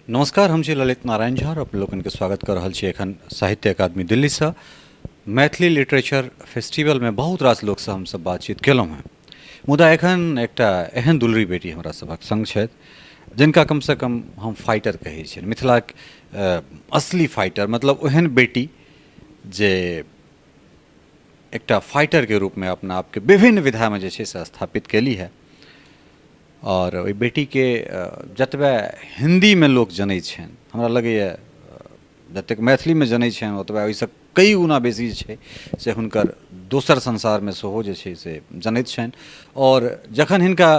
नमस्कार, हम छी ललित नारायण झा और अपने लोकनि के स्वागत कर रहल छी एखन साहित्य अकादमी दिल्ली से। मैथिली लिटरेचर फेस्टिवल में बहुत रास लोक से हमसब बातचीत केलहुँ हेँ, मुदा एखन एकटा एहन दुलरी बेटी हमरा सभक संग छथि जिनका कम से कम हम फाइटर कहै छियनि, मिथिलाक असली फाइटर, मतलब ओहन बेटी जे एकटा फाइटरके रूपमे अपना आपके विभिन्न विधामे जे छै से स्थापित केली है। आओर ओहि बेटीके जतबे हिन्दीमे लोक जनै छनि, हमरा लगैए जतेक मैथिलीमे जनै छनि ओतबे ओहिसँ कई गुना बेसी जे छै से हुनकर दोसर संसारमे सेहो जे छै से जनैत छनि। आओर जखन हिनका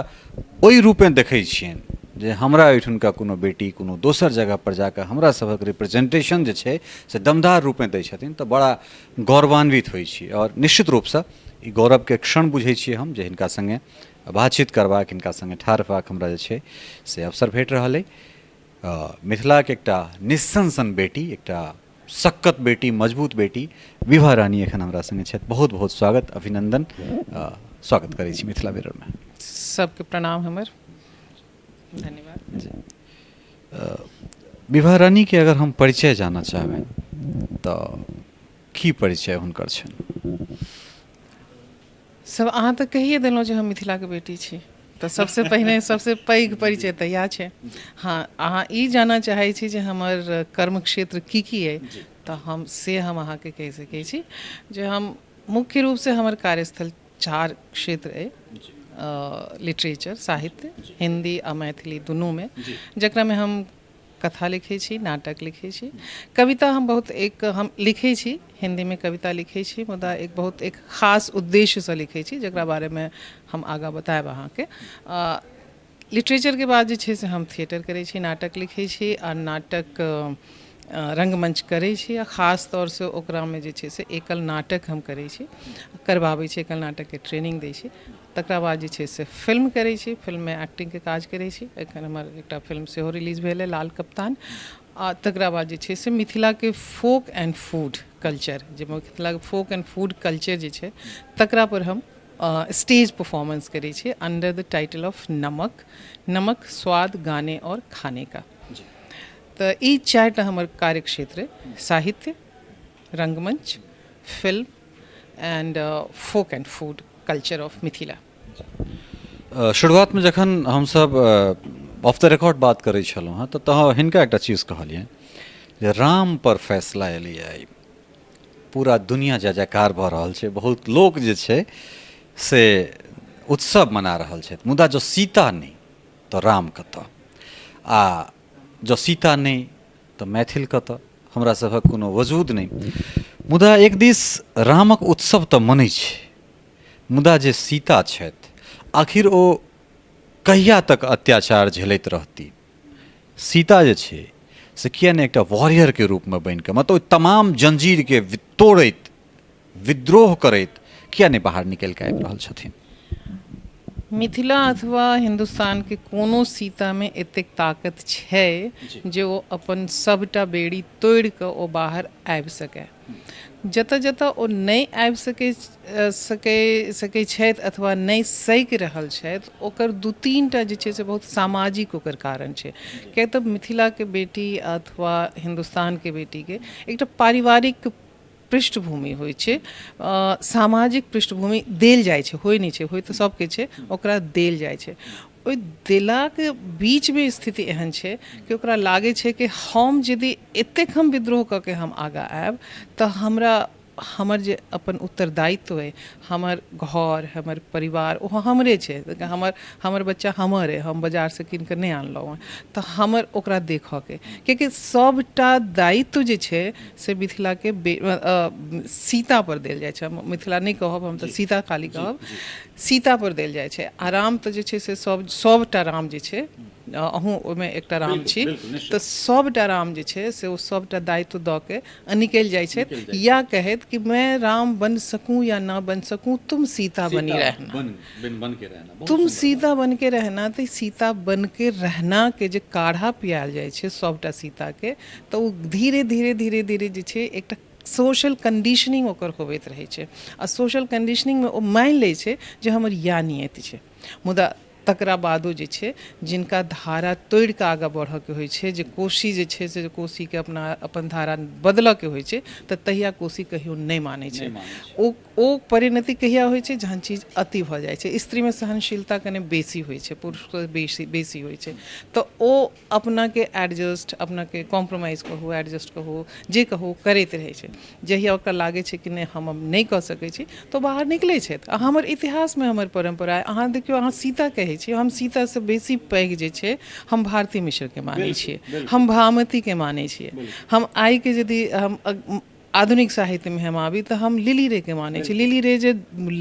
ओहि रूपेँ देखै छियनि जे हमरा ओहिठुनका कोनो बेटी कोनो दोसर जगहपर जाकऽ हमरा सभक रिप्रेजेन्टेशन जे छै से दमदार रूपेँ दै छथिन तऽ बड़ा गौरवान्वित होइ छी। आओर निश्चित रूपसँ ई गौरवके क्षण बुझै छियै हम जे हिनका सङ्गे बातचीत करबाक, हिनका सङ्गे ठाढ़ होबाक हमरा जे छै से अवसर भेट रहल अइ। मिथिलाके एकटा निस्सन सन बेटी, एकटा सक्कत बेटी, मजबूत बेटी विभा रानी एखन हमरा सङ्गे छथि। बहुत बहुत स्वागत, अभिनंदन, स्वागत करै छी मिथिला मिररमे। सबके प्रणाम हमर, धन्यवाद। विभा रानीके अगर हम परिचय जानऽ चाहबनि तऽ की परिचय हुनकर छनि? सब अहाँ तऽ कहिए देलहुँ जे हम मिथिलाके बेटी छी, तऽ सबसँ पहिने सबसँ पैघ परिचय तऽ इएह छै। हँ, अहाँ ई जानऽ चाहै छी जे हमर कर्म क्षेत्र की की अइ, तऽ हम से हम अहाँके कहि सकै छी जे हम मुख्य रूपसँ हमर कार्यस्थल चारि क्षेत्र अइ, लिटरेचर, साहित्य, हिन्दी आ मैथिली दुनूमे, जकरामे हम कथा लिखै छी, नाटक लिखै छी, कविता हम बहुत एक हम लिखै छी, हिन्दीमे कविता लिखै छी, मुदा एक बहुत एक खास उद्देश्यसँ लिखै छी जकरा बारेमे हम आगाँ बतायब अहाँके। लिटरेचरके बाद जे छै से हम थिएटर करै छी, नाटक लिखै छी आ नाटक रङ्गमञ्च करै छी आ खास तौरसँ ओकरामे जे छै से एकल नाटक हम करै छी, करबाबै छी, एकल नाटकके ट्रेनिंग दै छी। तकरा बाद जे छै से फिल्म करै छी, फिल्ममे एक्टिंगके काज करै छी। एखन हमर एकटा फिल्म सेहो रिलीज भेल अइ, लाल कप्तान। आ तकरा बाद जे छै से मिथिलाके फोक एंड फूड कल्चर, जे मिथिलाके फोक एंड फूड कल्चर जे छै तकरा पर हम स्टेज परफॉर्मेंस करै छी अंडर the title of नमक, नमक स्वाद गाने और खाने का। तऽ ई चारिटा हमर कार्यक्षेत्र अइ, साहित्य, रङ्गमञ्च, film and folk and food culture of Mithila. शुरुआतमे जखन हमसभ ऑफ the record बात करै छलहुँ हेँ तऽ हिनका एकटा चीज कहलियनि जे राम पर फैसला एलैए, आइ पूरा दुनिया जय जयकार भऽ रहल छै, बहुत लोक जे छै से उत्सव मना रहल छथि, मुदा जँ सीता नहि तऽ राम कतऽ, आ जँ सीता नहि तऽ मैथिल कतऽ, हमरा सभक कोनो वजूद नहि। मुदा एक दिस रामक उत्सव तऽ मनै छै, मुदा जे सीता छथि आखिर ओ कहिया तक अत्याचार झेलैत रहती? सीता जे छै से किया नहि एकटा वॉरियरके रूपमे बनि कऽ, मतलब ओहि तमाम जंजीरके तोड़ैत विद्रोह करैत किया नहि बाहर निकलि कऽ आबि रहल छथिन? मिथिला अथवा हिन्दुस्तानके कोनो सीतामे एतेक ताकत छै जे ओ अपन सभटा बेड़ी तोड़ि कऽ ओ बाहर आबि सकय। जतऽ जतऽ ओ नहि आबि सकै सकै सकै छथि अथवा नहि सकि रहल छथि, ओकर दू तीन टा जे छै से बहुत सामाजिक ओकर कारण छै। किएक तऽ मिथिलाके बेटी अथवा हिन्दुस्तानके बेटीके एकटा पारिवारिक पृष्ठभूमि होइ छै, सामाजिक पृष्ठभूमि देल जाइ छै, होइ नहि छै, होइ तऽ सबके छै, ओकरा देल जाइ छै। ओहि देलाके बीचमे स्थिति एहन छै कि ओकरा लागै छै कि हम यदि एतेक हम विद्रोह कऽ के हम आगाँ आयब तऽ हमरा हमर जे अपन उत्तरदायित्व अइ, हमर घर, हमर परिवार, ओ हमरे छै, हमर हमर बच्चा हमर अइ, हम बाजारसँ कीन कऽ नहि आनलहुँ हँ, तऽ हमर ओकरा देखऽके, कियाकि सभटा दायित्व जे छै से मिथिलाके बे सीतापर देल जाइ छै। हम मिथिला नहि कहब, हम तऽ सीता खाली कहब, सीतापर देल जाइ छै। आ राम तऽ जे छै से सब सभटा राम जे छै, अहूँ ओहिमे एकटा राम छी, तऽ सभटा राम जे छै से ओ सभटा दायित्व दऽ के निकलि जाइ छथि, या कहैत कि मैं राम बन सकूँ या ना बन सकूँ, तुम सीता बनी रहना, तुम सीता बन के रहना। तऽ सीता बन के रहना के जे काढ़ा पियायल जाइ छै सभटा सीताके, तऽ ओ धीरे धीरे धीरे धीरे जे छै एकटा सोशल कंडीशनिंग ओकर होबैत रहै छै, आ सोशल कंडीशनिंगमे ओ मानि लै छै जे हमर इएह नियति छै। मुदा तकरा बादो जे छै जिनका धारा तोड़ि कऽ आगाँ बढ़यके होइ छै, जे कोशी जे छै से कोशीके अपना अपन धारा बदलयके होइ छै, तऽ तहिया कोशी कहियो नहि मानै छै। ओ ओ परिणति कहिया होइ छै? जहन चीज अति भऽ जाइ छै। स्त्रीमे सहनशीलता कने बेसी होइ छै, पुरुषसँ बेसी बेसी होइ छै, तऽ ओ अपनाके एडजस्ट, अपनाके कॉम्प्रोमाइज कहू, एडजस्ट कहू, जे कहू, करैत रहै छै। जहिया ओकरा लागै छै कि नहि, हम अब नहि कऽ सकै छी, तऽ ओ बाहर निकलै छथि। आ हमर इतिहासमे हमर परम्परा, अहाँ देखियौ, अहाँ सीता कहै छी, हम सीतासँ बेसी पैघ जे छै हम भारती मिश्रके मानै छियै, हम भामतीके मानै छियै। हम आइके यदि हम आधुनिक साहित्यमे हम आबी तऽ हम लिली रेके मानै छी। लिली रे जे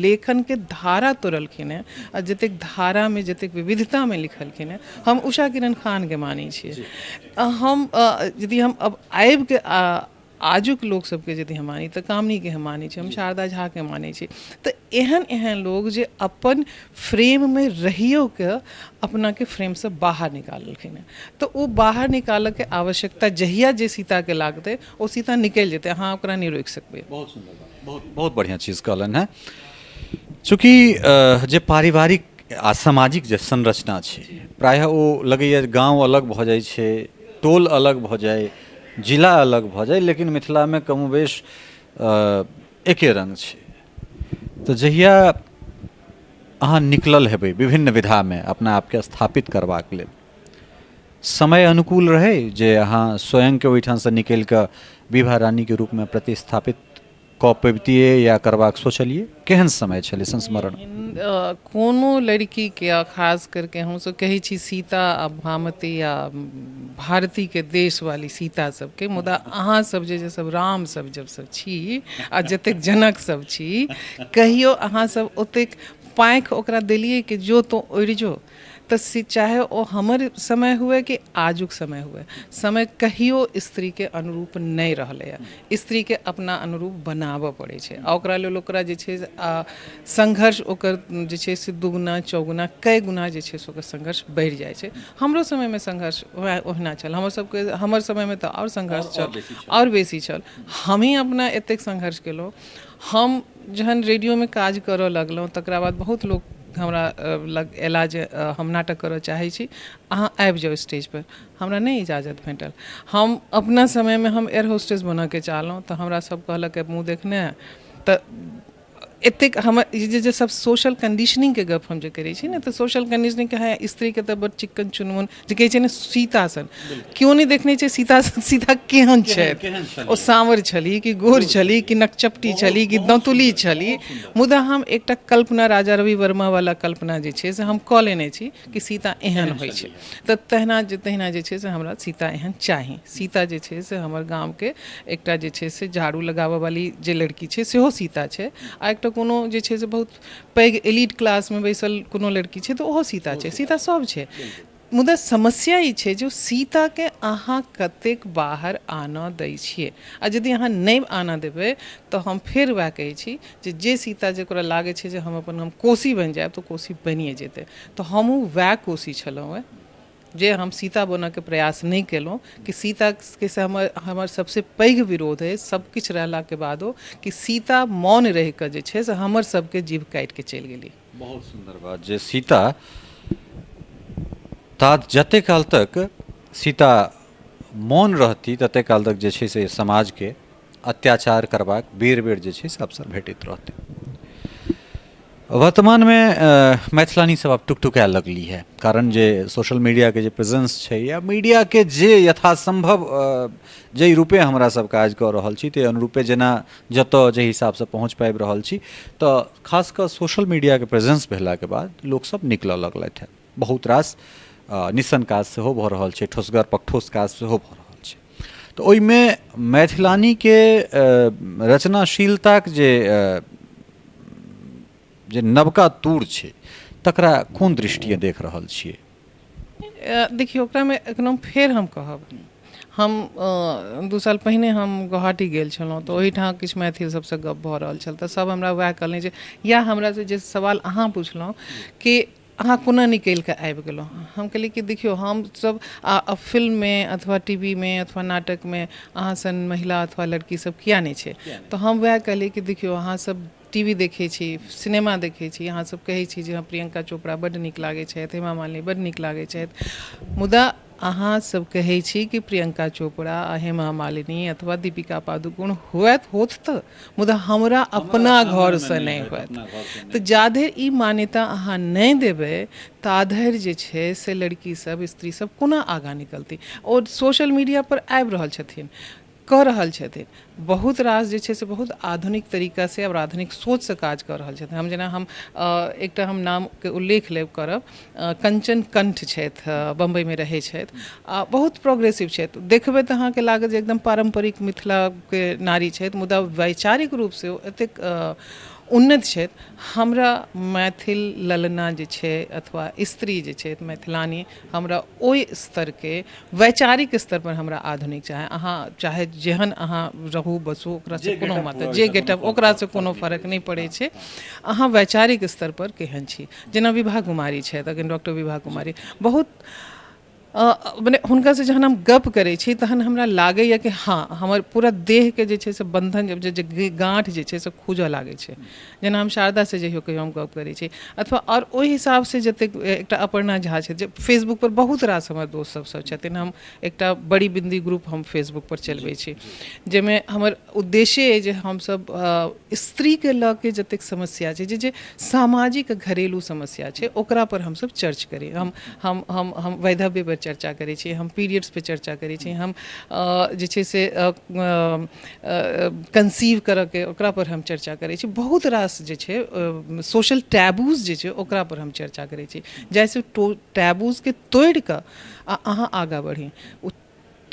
लेखनके धारा तोड़लखिन हेँ आ जतेक धारामे, जतेक विविधतामे लिखलखिन हेँ, हम उषा किरण खानके मानै छियै। हम यदि हम अब आबिके आजुक लोक सबके यदि हम मानी तऽ कामिनीके हम मानै छी, हम शारदा झाके मानै छी। तऽ एहन एहन लोक जे अपन फ्रेममे रहियोके अपनाके फ्रेमसँ बाहर निकाललखिन हेँ, तऽ ओ बाहर निकालऽके आवश्यकता जहिया जे सीताके लागतै, ओ सीता निकलि जेतै, अहाँ ओकरा नहि रोकि सकबै। बहुत सुन्दर बात, बहुत बहुत बढ़िआँ चीज कहलनि हेँ। चूँकि जे पारिवारिक आ सामाजिक जे संरचना छै, प्रायः ओ लगैए गाँव अलग भऽ जाइ छै, टोल अलग भऽ जाइ, जिला अलग भऽ जाइ, लेकिन मिथिलामे कमोबेश एके रङ्ग छै। तऽ जहिया अहाँ निकलल हेबै विभिन्न विधामे अपना आपके स्थापित करबाक लेल, समय अनुकूल रहै जे अहाँ स्वयंके ओहिठामसँ निकलि कऽ विभा रानीके रूपमे प्रतिस्थापित कऽ पबितियै या करबाक सोचलियै? केहन समय छलै संस्मरण? कोनो लड़कीके, आ खास करके हमसभ कहै छी सीता आ भामती आ भारतीके देशवाली सीता सबके, मुदा अहाँ सब जे सब राम सब जब सब छी आ जतेक जनक सब छी, कहियो अहाँ सब ओतेक पाँखि ओकरा देलियै कि जो तोँ उड़ि जो? तऽ से चाहे ओ हमर समय हुए कि आजुक समय हुए, समय कहियो स्त्रीके अनुरूप नहि रहलैए। स्त्रीके अपना अनुरूप बनाबऽ पड़ै छै आ ओकरा लेल ओकरा जे छै से संघर्ष ओकर जे छै से दुगुना चौगुना कए गुना जे छै से ओकर संघर्ष बढ़ि जाइ छै। हमरो समयमे संघर्ष वएह ओहिना छल। हमर सबके हमर समयमे तऽ आओर संघर्ष छल, आओर बेसी छल। हमही अपना एतेक संघर्ष केलहुँ। हम जहन रेडियोमे काज करऽ लगलहुँ, तकरा बाद बहुत लोक हमरा लग अयला जे हम नाटक करऽ चाहै छी, अहाँ आबि जाउ स्टेजपर। हमरा नहि इजाजत भेटल। हम अपना समयमे हम एयर होस्टेस बनऽके चाहलहुँ तऽ हमरा सब कहलक मुँह देखने। तऽ एतेक हमर ई जे सब सोशल कंडीशनिंगके गप हम जे करै छी ने, तऽ सोशल कंडीशनिंगके है स्त्रीके तऽ बड़ चिक्कन चुनमुन जे कहै छै ने सीता सन, केओ नहि देखने छै सीता। सीता केहन छथि? ओ साँवर छली कि गोर छली कि नकचपटी छली कि दँतुली छली? मुदा हम एकटा कल्पना, राजा रवि वर्मा वाला कल्पना जे छै से हम कऽ लेने छी कि सीता एहन होइ छै, तऽ तहिना जे छै से हमरा सीता एहन चाही। सीता जे छै से हमर गामके एकटा जे छै से झाड़ू लगाबऽ वाली जे लड़की छै सेहो सीता छै, आ एकटा कोनो जे छै से बहुत पैघ एलिट क्लासमे बैसल कोनो लड़की छै तऽ ओहो सीता छै। सीता सब छै, मुदा समस्या ई छै जे सीताके अहाँ कतेक बाहर आनऽ दै छियै, आ यदि अहाँ नहि आनऽ देबै तऽ हम फेर वएह कहै छी जे जे सीता जकरा लागै छै जे हम अपन हम कोसी बनि जायब तऽ कोसी बनिए जेतै। तऽ हमहूँ वएह कोसी छलहुँ हेँ जे हम सीता बनऽके प्रयास नहि केलहुँ कि सीताके से हमर हमर सबसँ पैघ विरोध अछि, सब किछु रहलाके बादो कि सीता मौन रहिकऽ जे छै से हमर सबके जीभ काटिके चलि गेली। बहुत सुन्दर बात जे सीता ता जते काल तक सीता मौन रहती तते काल तक जे छै से समाजके अत्याचार करबाक बेर बेर जे छै से अवसर भेटैत रहतै। वर्तमानमे मैथिलानी सब आब टुकटुकाए लगली है, कारण जे सोशल मीडियाके जे प्रेजेंस छै या मीडियाके जे यथासम्भव जाहि रूपे हमरा सब काज कऽ रहल छी ताहि अनुरूपे जेना जतऽ जाहि हिसाबसँ पहुँच पाबि रहल छी, तऽ खास कऽ सोशल मीडियाके प्रेजेंस भेलाके बाद लोकसब निकलऽ लगलथि हँ। बहुत रास निस्सन काज सेहो भऽ रहल छै, ठोसगर पकठोस काज सेहो भऽ रहल छै। तऽ ओहिमे मैथिलानीके रचनाशीलताके जे जे नवका तूर छै तकरा कोन दृष्टिए देख रहल छियै? देखियौ, ओकरामे एखनो फेर हम कहब, हम 2 साल पहिने हम गुवाहाटी गेल छलहुँ तऽ ओहिठाम किछु मैथिल सबसँ गप भऽ रहल छल, तऽ सब हमरा वएह कहलनि जे या हमरासँ जे सवाल अहाँ पुछलहुँ कि अहाँ कोना निकलि कऽ आबि गेलहुँ। हम कहलियै कि देखियौ, हमसब फिल्ममे अथवा टी वी मे अथवा नाटकमे अहाँ सन महिला अथवा लड़की सब किया नहि छै? तऽ हम वएह कहलियै कि देखियौ, अहाँ सब टी वी देखै छी, सिनेमा देखै छी, अहाँसभ कहै छी जे हँ प्रियंका चोपड़ा बड्ड नीक लागै छथि, हेमा मालिनी बड्ड नीक लागै छथि, मुदा अहाँसभ कहै छी कि प्रियंका चोपड़ा आ हेमा मालिनी अथवा दीपिका पादुकोण होयत होत तऽ मुदा हमरा अपना घरसँ नहि होयत। तऽ जाधरि ई मान्यता अहाँ नहि देबै ताधरि जे छै से लड़कीसभ, स्त्रीसभ कोना आगाँ निकलतै? ओ सोशल मीडियापर आबि रहल छथिन, कऽ रहल छथिन, बहुत रास जे छै से बहुत आधुनिक तरीकासँ आओर आधुनिक सोचसँ काज कऽ रहल छथिन। हम जेना हम एकटा हम नामके उल्लेख लेब करब, कंचन कंठ छथि, बम्बइमे रहै छथि आ बहुत प्रोग्रेसिव छथि। देखबै तऽ अहाँके लागत जे एकदम पारम्परिक मिथिलाके नारी छथि, मुदा वैचारिक रूपसँ ओ एतेक उन्नत छथि। हमरा मैथिल ललना जे छै अथवा स्त्री जे छथि मैथिलानी, हमरा ओहि स्तरके वैचारिक स्तर पर हमरा आधुनिक चाहे अहाँ चाहे जेहन अहाँ रहू बसू, ओकरासँ कोनो मतलब जे गेटअप ओकरासँ कोनो फर्क नहि पड़ै छै, अहाँ वैचारिक स्तर पर केहन छी। जेना विभा कुमारी छथि, अखन डॉक्टर विभा कुमारी बहुत मने हुनकासँ जहन हम गप करै छी तहन हमरा लागैए कि हँ हमर पूरा देहके जे छै से बन्धन जे गाँठ जे छै से खुजऽ लागै छै। जेना हम शारदासँ जहियो कहियो हम गप करै छी अथवा आओर ओहि हिसाबसँ जतेक एकटा अपर्णा झा छथि जे फेसबुकपर बहुत रास हमर दोस्त सब सब छथिन। हम एकटा बड़ी बिन्दी ग्रुप हम फेसबुकपर चलबै छी जाहिमे हमर उद्देश्य अइ जे हमसब स्त्रीके लऽ के जतेक समस्या छै, जे जे सामाजिक घरेलू समस्या छै, ओकरापर हमसब चर्च करी। हम हम हम हम वैधव्यपर चर्चा करै छी, हम पीरियड्सपर चर्चा करै छी, हम जे छै से कंसीव करऽके ओकरापर हम चर्चा करै छी। बहुत रास जे छै सोशल टैबूज जे छै ओकरापर हम चर्चा करै छी, जाहिसँ टैबूजके तोड़िकऽ आ अहाँ आगाँ बढ़ी। ओ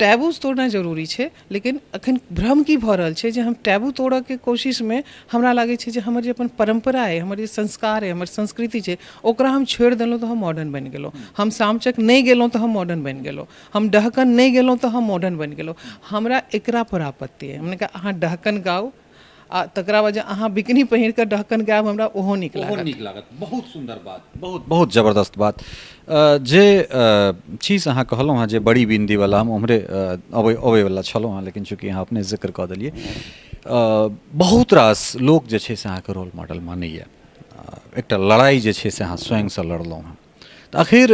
टैबूज तोड़नाइ जरूरी छै, लेकिन एखन भ्रम की भऽ रहल छै जे हम टैबू तोड़ऽके कोशिशमे हमरा लागै छै जे हमर जे अपन परम्परा अइ, हमर जे संस्कार अइ, हमर संस्कृति छै, ओकरा हम छोड़ि देलहुँ तऽ हम मॉडर्न बनि गेलहुँ। हम सामचक नहि गेलहुँ तऽ हम मॉडर्न बनि गेलहुँ। हम डहकन नहि गेलहुँ तऽ हम मॉडर्न बनि गेलहुँ। हमरा एकरा पर आपत्ति अइ। हमने कहा अहाँ डहकन गाउ आ तकरा बाद जे अहाँ बिकनी पहिर कऽ डहकन गायब, हमरा ओहो नीक लागत। ओहो नीक लागत। बहुत सुन्दर बात, बहुत बहुत जबरदस्त बात जे चीज अहाँ कहलहुँ हँ जे बड़ी बिन्दीवला, हम ओम्हरे अबै अबैवला छलहुँ हँ, लेकिन चूँकि अहाँ अपने जिक्र कऽ देलियै, बहुत रास लोक जे छै से अहाँके रोल मॉडल मानैए। एकटा लड़ाइ जे छै से अहाँ स्वयंसँ लड़लहुँ हँ, तऽ आखिर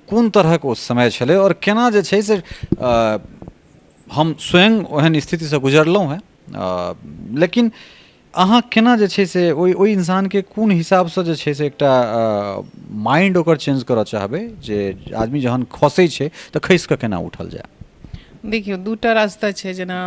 कोन तरहक ओ समय छलै आओर केना जे छै से हम स्वयं ओहन स्थितिसँ गुजरलहुँ हेँ, लेकिन अहाँ केना जे छै से ओहि ओहि इंसानके कोन हिसाबसँ जे छै से एकटा माइंड ओकर चेंज करऽ चाहबै जे आदमी जहन खसै छै तऽ खसि कऽ केना उठल जाय? देखियौ, दूटा रास्ता छै। जेना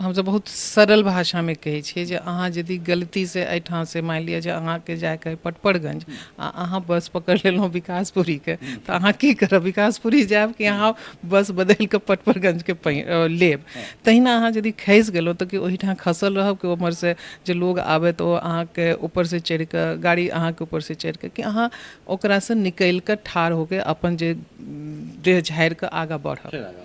हमसभ बहुत सरल भाषामे कहै छियै जे अहाँ यदि गलतीसँ एहिठामसँ मानि लिअ जे अहाँके जाइके अइ पटपरगञ्ज आ अहाँ बस पकड़ि लेलहुँ विकासपुरीके, तऽ अहाँ की करब? विकासपुरी जायब कि अहाँ बस बदलि कऽ पटपरगञ्जके लेब? तहिना अहाँ यदि खसि गेलहुँ तऽ कि ओहिठाम खसल रहब कि ओम्हरसँ जे लोग आबै तऽ ओ अहाँके ऊपरसँ चढ़ि कऽ गाड़ी अहाँके ऊपरसँ चढ़ि कऽ, कि अहाँ ओकरासँ निकलि कऽ ठाढ़ होके अपन जे देह झाड़ि कऽ आगाँ बढ़ब?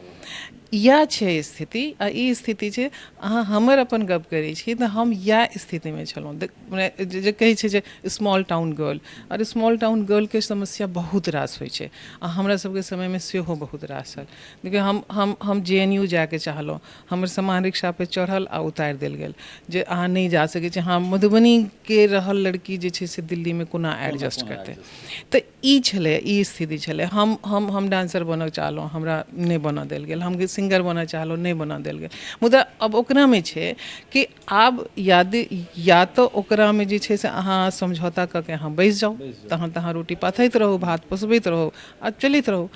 इएह छै स्थिति आ ई स्थिति छै। अहाँ हमर अपन गप करै छी तऽ हम इएह स्थितिमे छलहुँ। मने जे कहै छै जे स्मॉल टाउन गर्ल, आओर स्मॉल टाउन गर्लके समस्या बहुत रास होइ छै आ हमरा सबके समयमे सेहो बहुत रास छल। देखियौ, हम हम हम जे एन यू जायके चाहलहुँ, हमर सामान रिक्शापर चढ़ल आ उतारि देल गेल जे अहाँ नहि जा सकै छी। हँ, मधुबनीके रहल लड़की जे छै से दिल्लीमे कोना एडजस्ट करतै? तऽ ई छलै, ई स्थिति छलै। हम हम हम डांसर बनऽ चाहलहुँ, हमरा नहि बनऽ देल गेल। हम सिंगर बनऽ चाहलहुँ, नहि बनऽ देल गेल। मुदा आब ओकरामे छै कि आब याद या तऽ ओकरामे जे छै से अहाँ समझौता कऽ के अहाँ बैसि जाउ, तहन तऽ अहाँ रोटी पाथैत रहू, भात पोसबैत रहू आ चलैत रहू।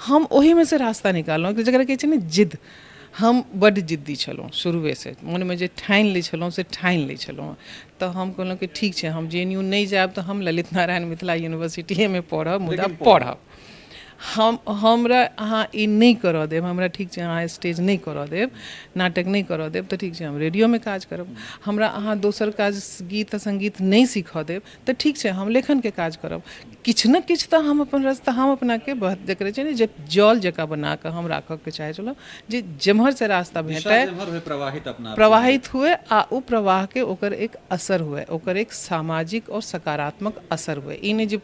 हम ओहिमे से रास्ता निकाललहुँ, जकरा कहै छै ने जिद। हम बड्ड जिद्दी छलहुँ शुरुएसँ। मोनमे जे ठानि लै छलहुँ से ठानि लै छलहुँ। तऽ हम कहलहुँ कि ठीक छै, हम जे एन यू नहि जायब तऽ हम ललित नारायण मिथिला यूनिवर्सिटीएमे पढ़ब, मुदा पढ़ब हम। हमरा अहाँ ई नहि करऽ देब, हमरा ठीक छै, अहाँ स्टेज नहि करऽ देब, नाटक नहि करऽ देब, तऽ ठीक छै, हम रेडियोमे काज करब। हमरा अहाँ दोसर काज गीत सङ्गीत नहि सीखऽ देब तऽ ठीक छै, हम लेखनके काज करब। किछु ने किछु तऽ हम अपन रास्ता हम अपनाके जकरा छै ने जे जल जकाँ बनाकऽ हम राखऽके चाहै छलहुँ जे जेम्हरसँ रास्ता भेटै प्रवाहित अपना प्रवाहित हुए आ ओ प्रवाहके ओकर एक असर हुए, ओकर एक सामाजिक आओर सकारात्मक असर हुए। ई नहि जे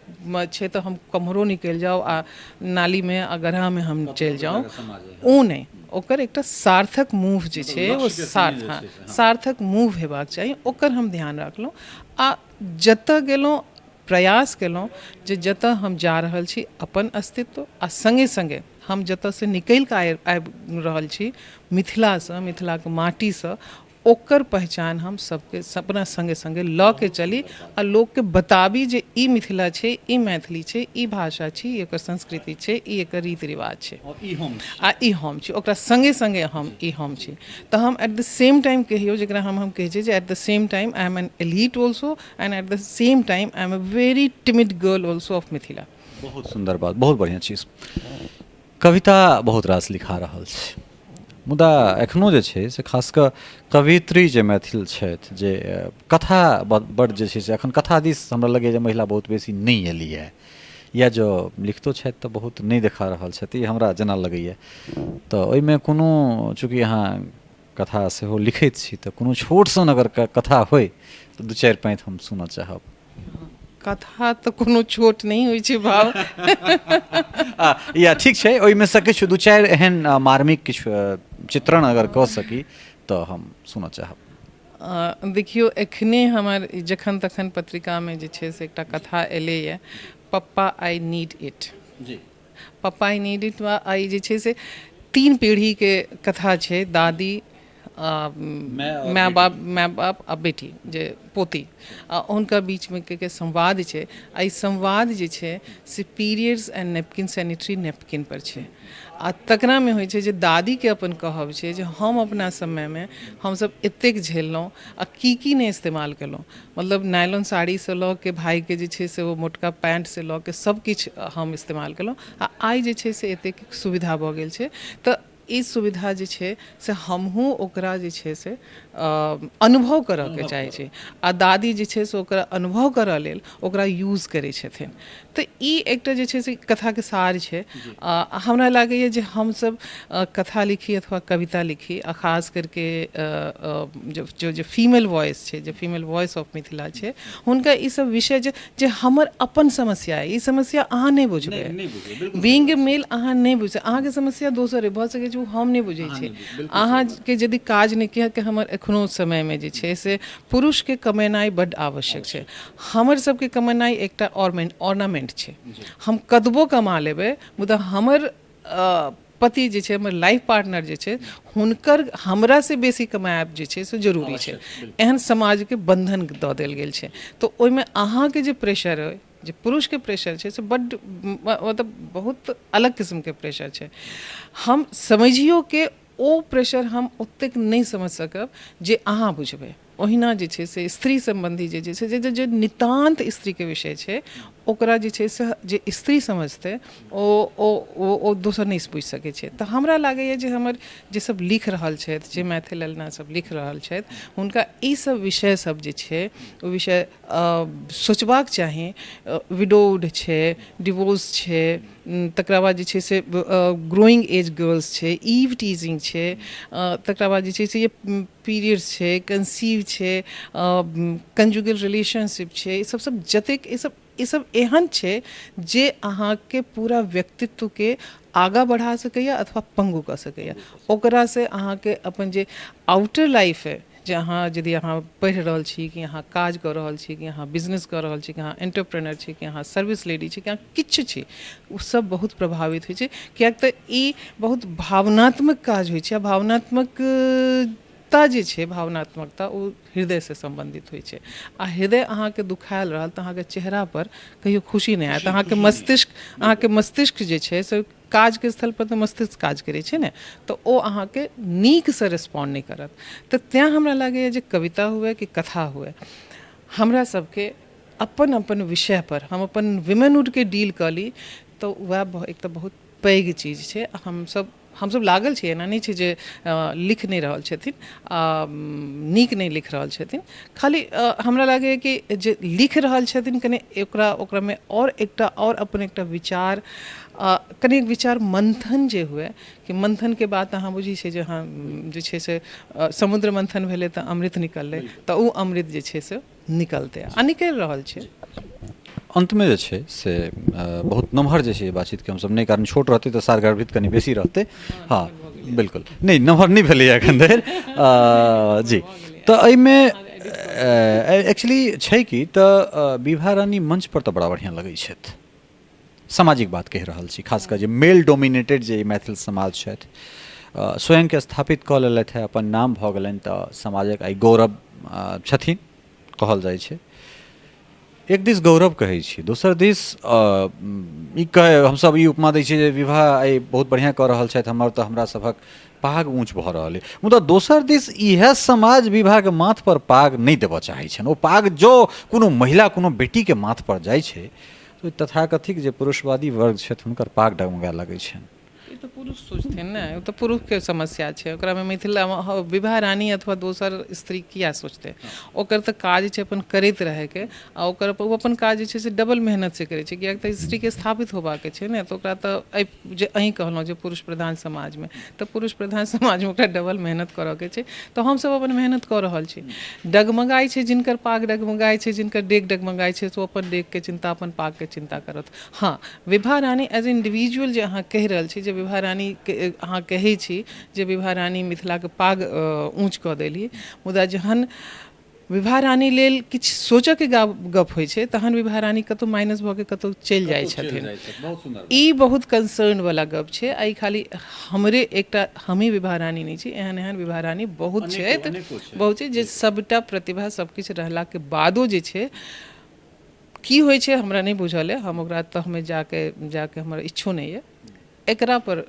छै तऽ हम कम्हरो निकलि जाउ आ नालीमे आ गड्ढामे हम चलि जाउ, ओ नहि। ओकर एकटा सार्थक मूव जे छै ओ सार्थ सार्थक मूव हेबाक चाही, ओकर हम ध्यान राखलहुँ। आ जतऽ गेलहुँ प्रयास केलहुँ जे जतऽ हम जा रहल छी अपन अस्तित्व आ सङ्गे सङ्गे हम जतऽसँ निकलि कऽ आबि रहल छी मिथिलासँ, मिथिलाके माटीसँ, ओकर पहचान हम सबके अपना सङ्गे सङ्गे लऽ के चली आ लोकके बताबी जे ई मिथिला छै, ई मैथिली छै, ई भाषा छी, ई एकर संस्कृति छै, ई एकर रीति रिवाज छै आ ई हम छी। ओकरा सङ्गे सङ्गे हम ई हम छी। तऽ हम एट the same time कहियौ, जकरा हम कहै छियै जे at the same time I am an elite also and at the same time I am a very timid girl also of Mithila. बहुत सुन्दर बात, बहुत बढ़िआँ चीज। कविता बहुत रास लिखा रहल छै, मुदा एखनो जे छै से खास कऽ कवयित्री जे मैथिल छथि जे कथा बड्ड जे छै से एखन कथा दिस हमरा लगैए जे महिला बहुत बेसी नहि एली हँ, या जँ लिखितो छथि तऽ बहुत नहि देखा रहल छथि, ई हमरा जेना लगैए। तऽ ओहिमे कोनो चूँकि अहाँ कथा सेहो लिखैत छी तऽ कोनो छोट सन अगर कथा होइ तऽ दू चारि पाँति हम सुनऽ चाहब। कथा तऽ कोनो छोट नहि होइ छै भाव। या ठीक छै, ओहिमे सँ किछु दू चारि एहन मार्मिक किछु चित्रण अगर कऽ सकी तऽ हम सुनऽ चाहब। देखियौ, एखने हमर जखन तखन पत्रिकामे जे छै से एकटा कथा एलैए, पप्पा I need it. Papa I need it I जे छै से 3 पीढ़ीके कथा छै, दादी, माय बाप आ बेटी जे पोती, आ हुनका बीचमे के संवाद छै। आ ई संवाद जे छै से periods and napkin, sanitary napkin पर छै। आ तकरामे होइ छै जे दादीके अपन कहब छै जे हम अपना समयमे हमसब एतेक झेललहुँ आ की की नहि इस्तेमाल केलहुँ, मतलब नायलॉन साड़ीसँ लऽ के भाइके जे छै से ओ मोटका पैंटसँ लऽ के सब किछु हम इस्तेमाल केलहुँ, आ आइ जे छै से एतेक सुविधा भऽ गेल छै। तऽ ई सुविधा जे छै से हमहूँ ओकरा जे छै से अनुभव करऽके चाहै छी, आ दादी जे छै से ओकरा अनुभव करऽ लेल ओकरा यूज करै छथिन। तऽ ई एकटा जे छै से कथाके सार छै। आ हमरा लागैए जे हमसब कथा लिखी अथवा कविता लिखी, आ खास करके जो जे फीमेल वॉइस छै, जे फीमेल वॉइस ऑफ मिथिला छै, हुनका ई सब विषय जे हमर अपन समस्या अइ, ई समस्या अहाँ नहि बुझबै, बीइंग ए मेल अहाँ नहि बुझबै, अहाँके समस्या दोसर अइ, भऽ सकै छै ओ हम नहि बुझै छी। अहाँके यदि काज नहि, किएकि हमर एखनो समयमे जे छै से पुरुषके कमेनाइ बड्ड आवश्यक छै, हमर सबके कमेनाइ एकटा ऑर्नामेंट छै। हम कतबो कमा लेबै मुदा हमर पति जे छै, हमर लाइफ पार्टनर जे छै, हुनकर हमरासँ बेसी कमायब जे छै से जरूरी छै। एहन समाजके बन्धन दऽ देल गेल छै। तऽ ओहिमे अहाँके जे प्रेशर अइ, जे पुरुषके प्रेशर छै, से बड्ड मतलब बहुत अलग किस्मके प्रेशर छै। हम समझियो के ओ प्रेशर हम ओतेक नहि समझ सकब जे अहाँ बुझबै। ओहिना जे छै से स्त्री सम्बन्धी जे छै से जे नितान्त स्त्रीके विषय छै, ओकरा जे छै से जे स्त्री समझतै ओ ओ ओ दोसर नहि बुझि सकै छै। तऽ हमरा लागैए जे हमर जे सब लिख रहल छथि, जे मैथिल ललना सब लिख रहल छथि, हुनका ई सब विषय सब जे छै ओ विषय सोचबाक चाही। विडोड छै, डिवोर्स छै, तकरा बाद जे छै से ग्रोइंग एज गर्ल्स छै, ईव टीजिंग छै, तकरा बाद जे छै से पीरियड्स छै, कंसीव छै, कंजुगल रिलेशनशिप छै, ई सब सब जतेक ई सब एहन छै जे अहाँके पूरा व्यक्तित्वके आगाँ बढ़ा सकैए अथवा पंगु कऽ सकैए। ओकरासँ अहाँके अपन जे आउटर लाइफ अइ, जे अहाँ यदि अहाँ पढ़ि रहल छी कि अहाँ काज कऽ रहल छी कि अहाँ बिजनेस कऽ रहल छी कि अहाँ एंटरप्रेनर छी कि अहाँ सर्विस लेडी छी कि अहाँ किछु छी, ओ सब बहुत प्रभावित होइ छै। किएक तऽ ई बहुत भावनात्मक काज होइ छै, आ भावनात्मकता जे छै, भावनात्मकता ओ हृदयसँ सम्बन्धित होइ छै। आ हृदय अहाँके दुखायल रहल तऽ अहाँके चेहरापर कहियो खुशी नहि आयत। अहाँके मस्तिष्क जे छै से काजके स्थलपर तऽ मस्तिष्क काज करै छै ने, तऽ ओ अहाँके नीकसँ रिस्पॉन्ड नहि करत। तऽ तैँ हमरा लागैए जे कविता हुए कि कथा हुए, हमरा सबके अपन अपन विषयपर हम अपन विमेनहुडके डील कऽ ली तऽ वएह एक तऽ बहुत पैघ चीज छै। हमसब लागल छी, एना नहि छै जे लिख नहि रहल छथिन, नीक नहि लिख रहल छथिन, खाली हमरा लागैए कि जे लिख रहल छथिन कने ओकरामे आओर एकटा आओर अपन एकटा विचार, कने विचार मन्थन जे हुए, कि मन्थनके बाद अहाँ बुझै छियै जे हँ जे छै से समुद्र मन्थन भेलै तऽ अमृत निकललै, तऽ ओ अमृत जे छै से निकलतै आ निकलि रहल छै। अन्तमे जे छै से बहुत नमहर जे छै बातचीतके हमसब नहि, कारण छोट रहतै तऽ सारगर्भित कनि बेसी रहतै। हँ बिल्कुल नहि, नमहर नहि भेलैए एखन धरि जी। तऽ एहिमे एक्चुअली छै कि तऽ विभा रानी मंच पर तऽ बड़ा बढ़िआँ लगै छथि। सामाजिक बात कहि रहल छी, खास कऽ जे मेल डोमिनेटेड जे मैथिल समाज छथि, स्वयंके स्थापित कऽ लेलथि हेँ, अपन नाम भऽ गेलनि, तऽ समाजक आइ गौरव छथिन कहल जाइ छै। एक दिस गौरव कहै छी, दोसर दिस ई कह हमसभ ई उपमा दै छियै जे विवाह आइ बहुत बढ़िआँ कऽ रहल छथि हमर, तऽ हमरा सभक पाग ऊँच भऽ रहल अइ। मुदा दोसर दिस इएह समाज विवाहके माथपर पाग नहि देबऽ चाहै छनि। ओ पाग जँ कोनो महिला, कोनो बेटीके माथपर जाइ छै तऽ ओहि तथाकथित जे पुरुषवादी वर्ग छथि हुनकर पाग डगमगाए लगै छनि। ई तऽ पुरुष सोचथिन ने, ओ तऽ पुरुषके समस्या छै। ओकरामे मिथिला विवाह रानी अथवा दोसर स्त्री किया सोचतै? ओकर तऽ काज छै अपन करैत रहैके, आ ओकर ओ अपन काज जे छै से डबल मेहनतसँ करै छै, किएकि तऽ स्त्रीके स्थापित होबाके छै ने। तऽ ओकरा तऽ एहि जे अहीँ कहलहुँ जे पुरुष प्रधान समाजमे, तऽ पुरुष प्रधान समाजमे ओकरा डबल मेहनत करऽके छै। तऽ हमसभ अपन मेहनत कऽ रहल छी। डगमगाइ छै जिनकर पाग डगमगाइ छै, जिनकर डेग डगमगाइ छै, तऽ ओ अपन डेगके चिन्ता, अपन पागके चिन्ता करत। हँ, विभा रानी एज इंडिविजुअल जे अहाँ कहि रहल छी, जे विभा रानीके अहाँ कहै छी जे विभा रानी मिथिलाके पाग ऊँच कऽ देली, मुदा जहन विभा रानी लेल किछु सोचऽके गप होइ छै तहन विभा रानी कतहु माइनस भऽ के कतहु चलि जाइ छथिन। ई बहुत कंसर्न वाला गप छै। आ ई खाली हमरे एकटा हमही विभा रानी नहि छी, एहन एहन विभा रानी बहुत छथि, बहुत छै जे सबटा प्रतिभा सबकिछु रहलाके बादो जे छै की होइ छै हमरा नहि बुझल अइ। हम ओकरा तहमे जाके जाके हमर इच्छो नहि अइ। एकरा पर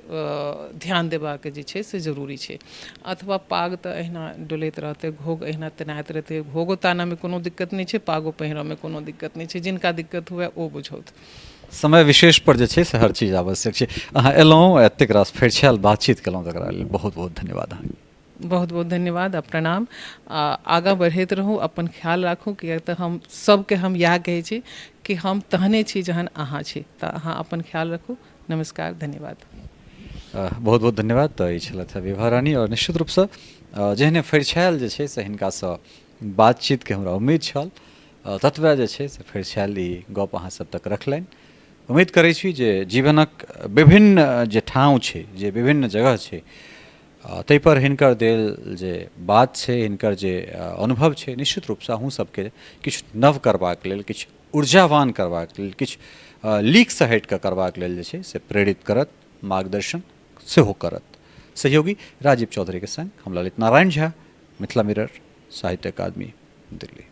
ध्यान देबाक जे छै से जरूरी छै। अथवा पाग तऽ अहिना डोलैत रहतै, घोघ अहिना तनाइत रहतै। घोघो तानऽमे कोनो दिक्कत नहि छै, पागो पहिरऽमे कोनो दिक्कत नहि छै। जिनका दिक्कत हुए ओ बुझौथ। समय विशेष पर जे छै से हर चीज आवश्यक छै। अहाँ एलहुँ, एतेक रास फरिछायल बातचीत केलहुँ, तकरा लेल बहुत बहुत धन्यवाद अहाँके। बहुत बहुत धन्यवाद आ प्रणाम। आ आगाँ बढ़ैत रहू, अपन ख्याल राखू, किएक तऽ हम सबके हम इएह कहै छी कि हम तहने छी जहन अहाँ छी। तऽ अहाँ अपन ख्याल रखू। नमस्कार, धन्यवाद। बहुत बहुत धन्यवाद। तऽ ई छलथि हेँ विभा रानी, आओर निश्चित रूपसँ जेहने फरिछायल जे छै से हिनकासँ बातचीतके हमरा उम्मीद छल, ततबे जे छै से फरिछायल ई गप अहाँ सब तक रखलनि। उम्मीद करै छी जे जीवनक विभिन्न जे ठाँव छै, जे विभिन्न जगह छै, ताहिपर हिनकर देल जे बात छै, हिनकर जे अनुभव छै, निश्चित रूपसँ अहूँ सबके किछु नव करबाक लेल, किछु ऊर्जावान करबाक लेल, किछु लीकसँ हटि कऽ करबाक लेल जे छै से प्रेरित करत, मार्गदर्शन सेहो करत। सहयोगी राजीव चौधरीके संग हम ललित नारायण झा, मिथिला मिरर, साहित्य अकादमी, दिल्ली।